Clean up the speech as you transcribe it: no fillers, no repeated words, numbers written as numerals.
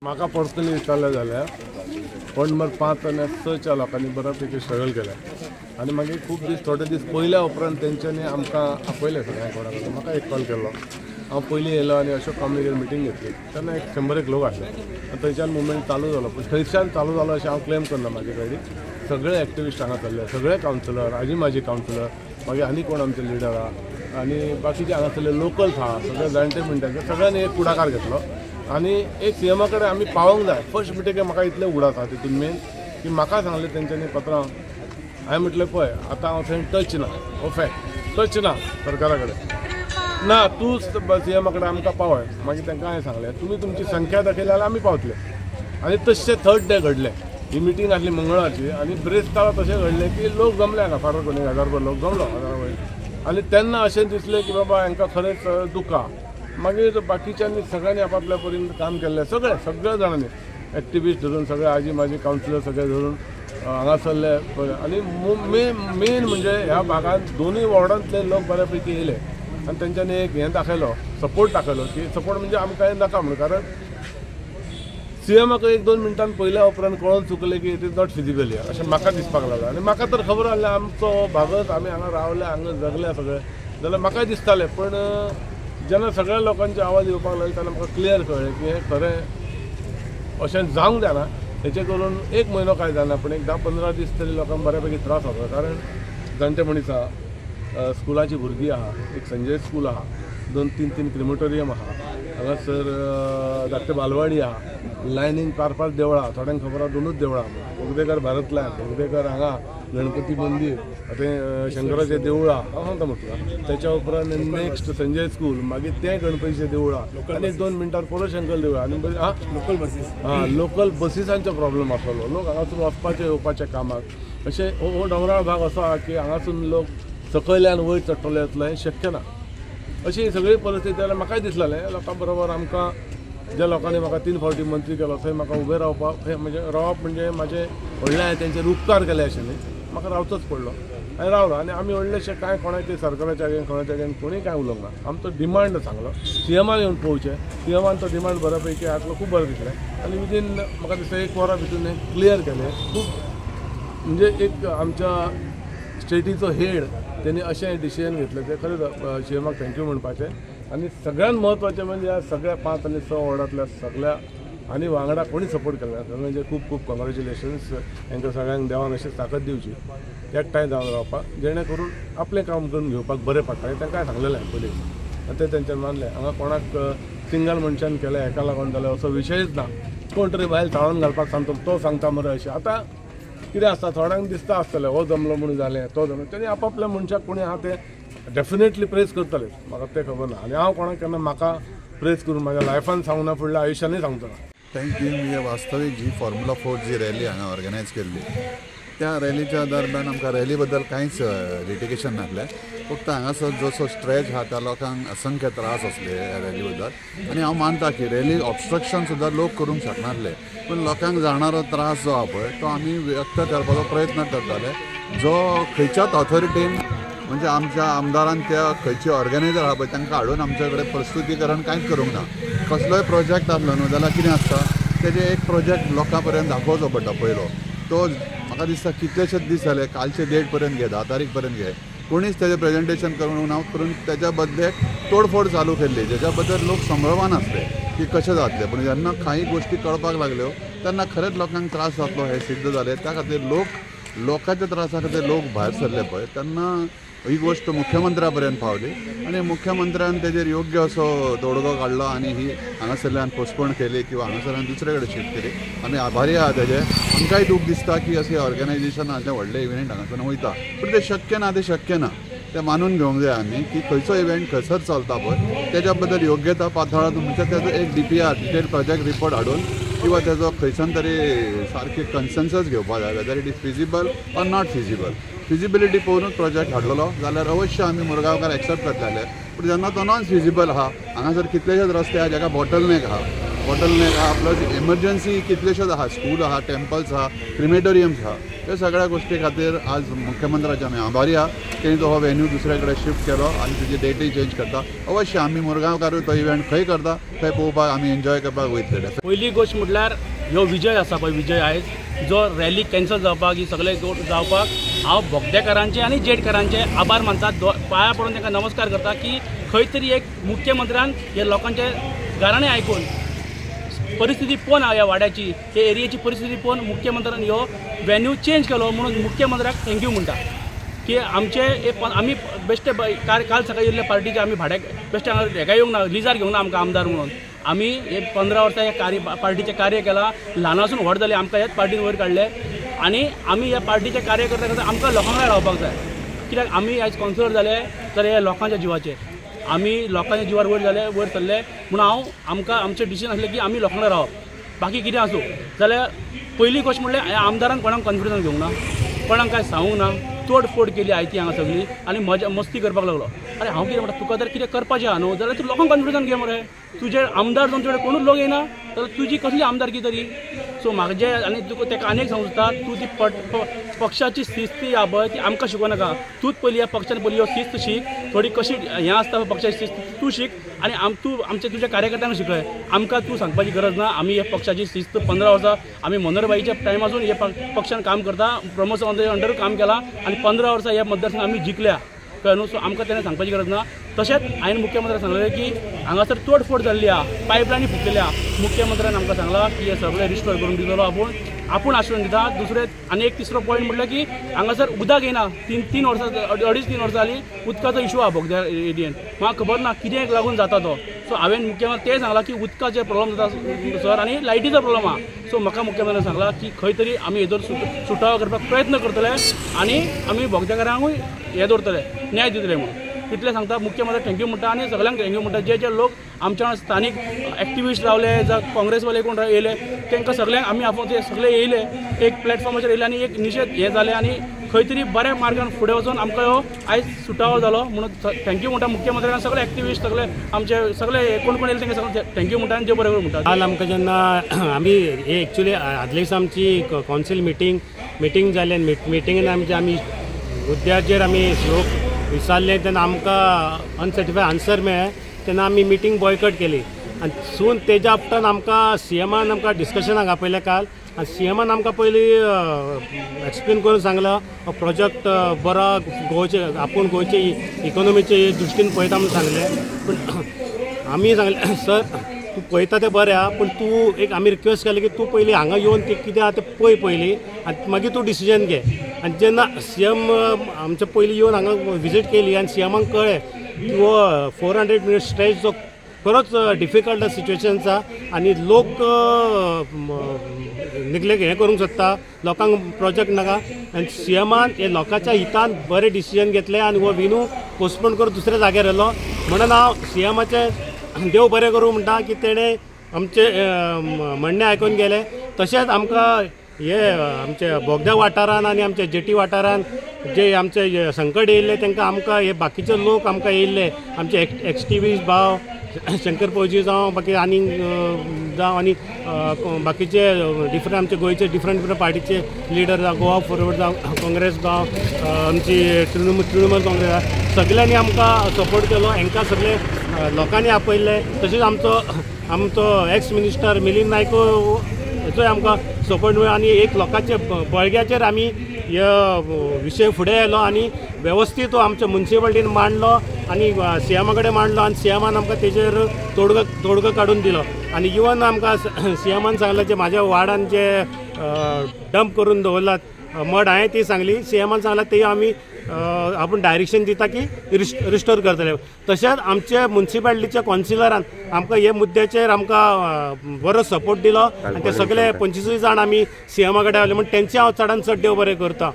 म्हाका पर्सनली विचारलें जाल्यार वॉर्ड नंबर 5 आनी 6च्या लोकांनी बऱ्यापैकी स्ट्रगल केलें आनी मागीर खूब दीस थोडे दीस पयल्या उपरांत तेंच्यांनी आमकां आपयलें सगळ्यांक कोणाक. म्हाका एक कॉल केल्लो, हांव पयलीं येयलो आनी अश्यो कम्युनिकेट मिटींग घेतली तेन्ना एक 100 लोक आसले आनी थंयच्यान मुवमेंट चालू जालो. पूण थंयच्यान चालू जालो अशें हांव क्लेम करना. म्हाजे कडेन सगळे एक्टिविस्ट हांगा चल्ले, सगळे कावन्सिलर, आजी म्हाजी कावन्सिलर, मागीर आनी कोण आमचे लिडर आहा आनी बाकीचे हांगासरले लोकल्स आहा, सगळे जाणटे मनशांचे सगळ्यांनी एक फुडाकार घेतलो आनी एक सीएमा कडेन आमी पावोंक जाय. फर्स्ट मिटिंगे म्हाका इतलें उगडास आहा तितून मेन की म्हाका सांगलें तेंच्यांनी पत्रां, हांवें म्हटलें पळय आतां हांव थंय टच ना, हो फॅक्ट, टच ना सरकारा कडेन ना, तूं सीएमा कडेन आमकां पावय. मागीर तांकां हांवें सांगलें तुमी तुमची संख्या दाखयली जाल्यार आमी पावतले. आनी तशें थर्ड डे घडलें. ही मिटींग आसली मंगळारची आनी ब्रेस्तारा तशें घडलें की लोक जमले हांगा, फार कोण 1000 लोक जमलो 1000 वयर. आनी तेन्ना अशें दिसलें की बाबा हांकां खरेंच दुख्ख आहा. मागीर बाकीच्यांनी सगळ्यांनी आपापल्या परीन काम केल्लें, सगळे सगळ्या जाणांनी एक्टिविस्ट धरून सगळे आजी म्हाजी कावन्सिलर सगळे धरून हांगासरले. आनी मेन म्हणजे ह्या भागांत दोनूय वॉर्डांतले लोक बऱ्यापैकी येयले आनी तेंच्यांनी एक हें दाखयलो, सपोर्ट दाखयलो की सपोर्ट म्हणजे आमकां हें नाका म्हणून. कारण सीएमाक 1-2 मिनटान पयल्या उपरांत कळोन चुकलें की it is not feasible अशें म्हाका दिसपाक लागलें. आनी म्हाका तर खबर आसलें आमचो हो भागच, आमी हांगा रावले, हांगा जगले सगळे, जाल्यार म्हाकाय दिसतालें. पूण जेन्ना सगळ्या लोकांचे आवाज येवपाक लागले तेन्ना म्हाका क्लियर कळ्ळें की हें खरें अशें जावंक जायना. हेचें करून 1 म्हयनो कांय जायना, पूण एक 10-15 दीस तरी लोकांक बऱ्यापैकी त्रास जाता. कारण जाणटे मनीस आहा, स्कुलाची भुरगीं आहा, एक संजय स्कूल आहा, 2-3 क्रिमोटोरियम आहा, हांगासर धाकटे बालवाडी आहा, लायनीन 4-5 देवळां, थोड्यांक खबर आहा 2च देवळां, बोगदेकर भारत लायन, बोगदेकर हांगा गणपती मंदीर, थंय शंकराचें देवूळ आहा, हांव सांगता म्हटलां. तेच्या उपरांत नेक्स्ट संजय स्कूल, मागीर तें गणपतीचें देवूळ आहा, आनी 2 मिनटां परत शंकर देवूळ आनी लोकल बसीस, हां लोकल बसीसांचो प्रॉब्लम आसलो. लोक हांगासून वचपाचे येवपाच्या कामाक. अशें हो दोंगराळ भाग असो आहा की हांगासून लोक सकयल्यान वयर चडटले येतलो हें शक्य ना. अशी सगळी परिस्थिती जाल्यार म्हाकाय दिसलेलें लोकां बरोबर आमकां ज्या लोकांनी म्हाका 3 फावटी मंत्री केलो थंय म्हाका उबें रावपाक, म्हणजे रावप म्हणजे म्हाजें व्हडलें हांवें तेंचेर उपकार केले अशें न्ही, म्हाका रावचोच पडलो आनी रावलो. आनी आमी व्हडलेशें कांय कोणाचें सरकाराच्या अगेन कोणाच्या अगेन कोणी कांय उलोवंक ना. आमचो डिमांड सांगलो, सीएमान येवन पळोवचें, सीएमान तो डिमांड बऱ्यापैकी आसलो, खूब बरें दिसलें. आनी विदीन म्हाका दिसता 1 वरा भितून हें क्लियर केलें. खूब म्हणजे एक आमच्या स्टेटीचो हेड तेणी अशें डिसिजन घेतलें तें खरेंच सीएमाक thank you म्हणपाचें. आनी सगळ्यांत म्हत्वाचें म्हणजे ह्या सगळ्या 5 आनी 6 वॉर्डांतल्या सगळ्या आनी वांगडा कोणी सपोर्ट केला म्हणजे खूब खूब कॉंग्रेच्युलेशन्स हांकां सगळ्यांक. देवान अशें ताकद दिवची एकठांय जावन रावपाक, जेणे करून आपलें काम करून घेवपाक बरें पडटा. हें तांकां सांगलेलें पयलीं आनी तें तेंच्यान मानलें. हांगा कोणाक सिंगल मनशान केलें हेका लागून जालें असो विशयच ना. कोण तरी बायल ताळून घालपाक सांगता तो सांगता मरे अशें. आतां कितें आसता थोड्यांक दिसता आसतलें हो जमलो म्हणून जालें, तो जमलो, तेणी आपापल्या मनशाक कोणी आहा ते डेफिनेटली प्रेज करतले, म्हाका तें खबर ना. आनी हांव कोणाक केन्ना म्हाका प्रेज करून म्हाज्या लायफान सांगना, फुडल्या आयुश्यानूय सांगचो ना. Thank you. म्हणजे वास्तवीक जी फॉर्म्युला 4 जी रॅली हांगा ऑर्गनायज केल्ली त्या रॅलीच्या दरम्यान आमकां रॅली बद्दल कांयच लिटिगेशन नासलें. फक्त हांगासर जसो स्ट्रेच आहा त्या लोकांक असंख्य त्रास आसले ह्या रॅली बद्दल. आनी हांव मानता की रॅली ऑबस्ट्रक्शन सुद्दां लोक करूंक शकनासले, पूण लोकांक जाणारो त्रास जो आहा पळय तो आमी व्यक्त करपाचो प्रयत्न करताले, जो खंयच्याच ऑथॉरिटीन म्हणजे आमच्या आमदारान त्या खंयचे ऑर्गनायजर आहा पळय तांकां हाडून आमच्या कडेन प्रस्तुतीकरण कांयच करूंक ना. कसलोय प्रोजेक्ट आसलो न्हू जाल्यार कितें आसता तेजे एक प्रोजेक्ट लोकां पर्यंत दाखोवचो पडटा पयलो. तो म्हाका दिसता कितलेशेच दीस जाले, कालचे डेट पर्यंत घे, 10 तारीख पर्यंत घे, कोणीच तेजें प्रेजेंटेशन करूंक ना. करून तेज्या बदलेक तोडफोड चालू केल्ली, जेच्या बद्दल लोक संभ्रमान आसले की कशें जातलें. पूण जेन्ना कांय गोश्टी कळपाक लागल्यो तेन्ना खरेंच लोकांक त्रास जातलो हें सिद्ध जालें. त्या खातीर लोक लोकांच्या त्रासा खातीर लोक भायर सरले पळय तेन्ना ही गोश्ट मुख्यमंत्र्या पर्यंत पावली आनी मुख्यमंत्र्यान तेजेर योग्य असो तोडगो काडलो आनी ही हांगासरल्यान पोस्टपोन केली किंवा हांगासरल्यान दुसरे कडेन शिफ्ट केली. आमी आभारी आहा तेजे. आमकांय दूख दिसता की अशें ऑर्गनायजेशन आसलें व्हडलें इव्हेंट हांगासर वयता, पूण तें शक्य ना, तें शक्य ना, तें मानून घेवंक जाय आमी की खंयचो इव्हेंट खंयसर चलता पळय तेज्या बद्दल योग्यता पातळत म्हणजे तेजो एक DPR detail project report हाडून किंवा तेजो खंयच्यान तरी सारकी कन्सेन्सस घेवपाक जाय, whether it is feasible or not feasible. Feasibility पळोवनूच project हाडलेलो जाल्यार अवश्य आमी मुरगांवकार एक्सेप्ट करतले. पूण जेन्ना तो नॉन फिजिबल आहा, हांगासर कितलेशेच रस्ते आहा जेका बॉटलनेक आहा, बॉटलनेक आहा, प्लस एमर्जन्सी कितल्योश्योच आहा, स्कूल आहा, टेम्पल्स आहा, क्रिमेटोरियम्स आहा. ह्या सगळ्या गोश्टी खातीर आज मुख्यमंत्र्याचे आमी आभारी आहा. तेणी तो हो वेन्यू दुसऱ्या कडेन शिफ्ट केलो आनी तेजी डेटूय चेंज करता. अवश्य आमी मुरगांवकारूय तो इव्हेंट खंय करता थंय पळोवपाक आमी एन्जॉय करपाक वयतले. पयली गोश्ट म्हटल्यार ह्यो विजय आसा पळय, विजय आयज जो रॅली कॅन्सल जावपाक ही सगळे जावपाक हांव बोगदेकारांचे आनी जेटकारांचे आभार मानता, पांया पडून तांकां नमस्कार करता की खंय तरी एक मुख्यमंत्र्यान हे लोकांचे गाराणें आयकून परिस्थिती पळोवन ह्या वाड्याची हे एरियेची परिस्थिती पळोवन मुख्यमंत्र्यान ह्यो वेन्यू चेंज केलो म्हणून मुख्यमंत्र्याक thank you म्हणटा की आमचे आमी बेश्टे काल सकाळी येयल्ले पार्टीचे आमी भाड्याक बेश्टे हांगा हेका येवंक ना, लिजार घेवंक ना आमकां आमदार म्हणून. आमी हे 15 वर्सां ह्या पार्टीचें कार्य केलां, ल्हानासून व्हड जाले, आमकां ह्याच पार्टीन वयर काडले आनी आमी ह्या पार्टीचें कार्य करता करता आमकां लोकांक रावपाक जाय. कित्याक आमी आयज कावन्सिलर जाले तर हे लोकांच्या जिवाचेर, आमी लोकांच्या जिवार वयर जाले, वयर सरले म्हणून हांव आमकां आमचें डिसिजन आसलें की आमी लोकांक रावप, बाकी कितें आसूं. जाल्यार पयली गोश्ट म्हणल्यार आमदारान कोणाक कॉन्फिडन्स घेवंक ना, कोणाक कांय सांगूंक ना, तोडफोड केली आयती हांगा सगळी आनी मजा मस्ती करपाक लागलो. अरे हांव कितें म्हणटा, तुका जर कितें करपाचें आहा न्हू जाल्यार तूं लोकांक कॉन्फिडन्स घे मरे. तुजे आमदार जावन तुजे कोणूच लोक येयना जाल्यार तुजी कसली आमदारकी तरी. सो म्हाका जे आनी तुका ताका आनी एक सांगूंक सोदता, तूं ती पक्षाची शिस्त आहा पळय ती आमकां शिकोवं नाका, तूंच पयली ह्या पक्षान पयली ह्यो शिस्त शीक, थोडी कशी हें आसता पक्षाची शिस्त तूं शीक आनी तूं आमच्या तुज्या कार्यकर्त्यांक शिकय. आमकां तूं सांगपाची गरज ना. आमी ह्या पक्षाची शिस्त 15 वर्सां आमी मनोहरबाईच्या टायमासून ह्या पक्षान काम करता, प्रमोद सावंत अंडर काम केलां आनी 15 वर्सां ह्या मतदारसंघात आमी जिखल्या, कळ्ळें न्हू. सो आमकां तेणें सांगपाची गरज ना. तशेंच हांवें मुख्यमंत्र्याक सांगलें की हांगासर तोडफोड जाल्ली आहा, पायपलायनी फुटलेली आहा. मुख्यमंत्र्यान आमकां सांगलां की हें सगळें रिस्टोर करून दितलो आपूण, आपूण आश्वासन दिता. दुसरें आनी एक तिसरो पॉयंट म्हटल्यार की हांगासर उदक येना, 3 वर्सां 2.5-3 वर्सां जालीं उदकाचो इशू आहा बोगद्या एरियेन. म्हाका खबर ना कितें लागून जाता तो. सो हांवें मुख्यमंत्री तें सांगलां की उदकाचे प्रॉब्लम जाता सर आनी लायटीचो प्रॉब्लम आहा. सो म्हाका मुख्यमंत्र्यान सांगलां की खंय तरी आमी हेजर सुटावो करपाक प्रयत्न करतले आनी आमी बोगदेकारांकूय हें दवरतले, न्याय दितले म्हणून तितलें सांगता. मुख्यमंत्री thank you म्हणटा आनी सगळ्यांक thank you म्हणटा. जे जे लोक आमच्या स्थानीक एक्टिविस्ट रावले जावं काँग्रेसवाले कोण येयले तांकां सगळ्यांक आमी आपोवन ते सगळे येयले, एक प्लॅटफॉर्माचेर येयले आनी एक निशेध हें जालें आनी खंय तरी बऱ्या मार्गान फुडें वचून आमकां हो आयज सुटावो जालो म्हणून thank you म्हणटा मुख्यमंत्र्यांक. सगळे एक्टिविस्ट सगळे आमचे सगळे कोण कोण येयले तांकां सगळे thank you म्हणटा आनी देव बरें करूं म्हणटा. काल आमकां जेन्ना आमी हे एक्चुली आदले दिसा आमची कावन्सील मिटींग जाली आनी मिटिंगेन आमचे आमी मुद्द्याचेर आमी लोक विचारलें तेन्ना आमकां अनसेटिस्फाय आन्सर मेळ्ळें तेन्ना आमी मिटींग बॉयकट केली. आनी सून तेज्या उपरांत आमकां सी एमान आमकां डिस्कशनाक आपयलें काल आनी सी एमान आमकां पयलीं एक्सप्लेन करून सांगलां हो प्रोजेक्ट बरो गोंयचे, आपूण गोंयचे इकोनॉमीचे दृश्टीन पळयता म्हणून सांगलें. पूण आमी सांगलें सर तूं पळयता तें बरें आहा, पूण तूं एक आमी रिक्वेस्ट केली की तूं पयलीं हांगा येवन तें कितें आहा तें पळय पयलीं आनी मागीर तूं डिसिजन घे. आनी जेन्ना सी एम आमचे पयलीं येवन हांगा विजीट केली आनी सी एमाक कळ्ळें की हो 400 मिटर स्ट्रेच जो खरोच डिफिकल्ट सिच्युएशन आसा आनी लोक निग्लेक्ट हें करूंक सोदता, लोकांक प्रोजेक्ट नाका. आनी सी एमान हे लोकांच्या हितान बरें डिसिजन घेतलें आनी हो विनू पोस्टपोन करून दुसऱ्या जाग्यार येयलो. म्हणून हांव सी एमाचें देव बरें करूं म्हणटा की तेणें आमचें म्हणणें आयकून गेलें. तशेंच आमकां हे आमचे बोगद्या वाठारान आनी आमच्या जेटी वाठारान जे आमचे संकट येयल्ले तांकां आमकां हे बाकीचे लोक आमकां येयल्ले, आमचे एक्सटिविस्ट भाव शंकर पौजी जावं बाकी आनी जावं आनी बाकीचे डिफरंट आमचे गोंयचे डिफरंट डिफरंट पार्टीचे लिडर जावं, गोवा फॉरवर्ड जावं, काँग्रेस जावं, आमची तृणमूल काँग्रेस, सगळ्यांनी आमकां सपोर्ट केलो. हांकां सगळे लोकांनी आपयल्ले. तशेंच आमचो आमचो एक्स मिनिस्टर मिलिंद नायक हेचोय आमकां सपोर्ट मेळ्ळो आनी एक लोकांचे बळग्याचेर आमी हे विशय फुडें आयलो आनी वेवस्थीत तो आमच्या मुन्सिपालिटीन मांडलो आनी सी एमा कडेन मांडलो आनी सी एमान आमकां तेजेर तोडगो काडून दिलो. आनी इवन आमकां सी एमान सांगलें जे म्हाज्या वार्डान जे डंप करून दवरलात मड हांवें ती सांगली, सी एमान सांगलां ते आमी आपूण डायरेक्शन दिता की रिस्टोर करतले. तशेंच आमचे मुन्सिपालिटीच्या कावन्सिलरान आमकां हे मुद्द्याचेर आमकां बरो सपोर्ट दिलो आनी ते सगळे 25 जाण आमी सी एमा कडेन आयले म्हूण तेंचे हांव चडान चड देव बरें करता.